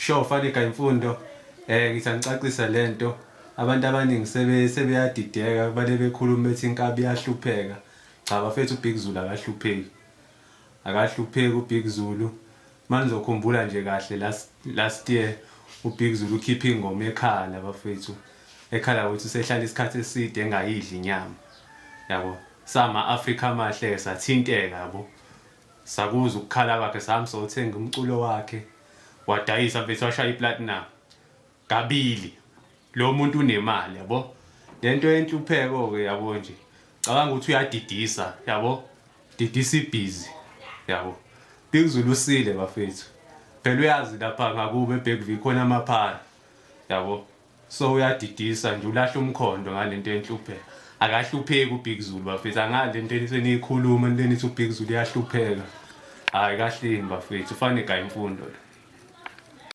Sure Fanika imfundo ngithi angicacisa lento abantu abaningi sebe sebeyadideka bale bekhuluma bethi inkabi iyahlupheka. Cha bafethu uBig Zulu akahlupheki. Akahlupheki uBig Zulu. Manizokhumbula nje kahle last year uBig Zulu ukhipha ingoma ekhala bafethu. Ekhala ukuthi usehlala isikhathi eside engayidli inyama. Yabo. Sama Africa amahle sathinteka yabo. Sakuzwa ukukhala kwakhe sahamba sothenga umculo wakhe wadayisa mfethu washaya iplatinum kabili. Lo muntu unemali yabo. Lento yenhlupheko ke yabo nje. Cabanga ukuthi uyadidisa yabo. Didisa ibhizi yabo. Big Zulu usile bafethu. Phela uyazi lapha ngakubo eBergville khona amaphara yabo. So uyadidisa nje ulahla umkhondo ngalento yenhlupheko. Akahlupheki uBig Zulu bafethu angali lento eseniyikhuluma lenithi uBig Zulu uyahlupheka. Hayi kahleni bafethu ufane gaya imfundo lo.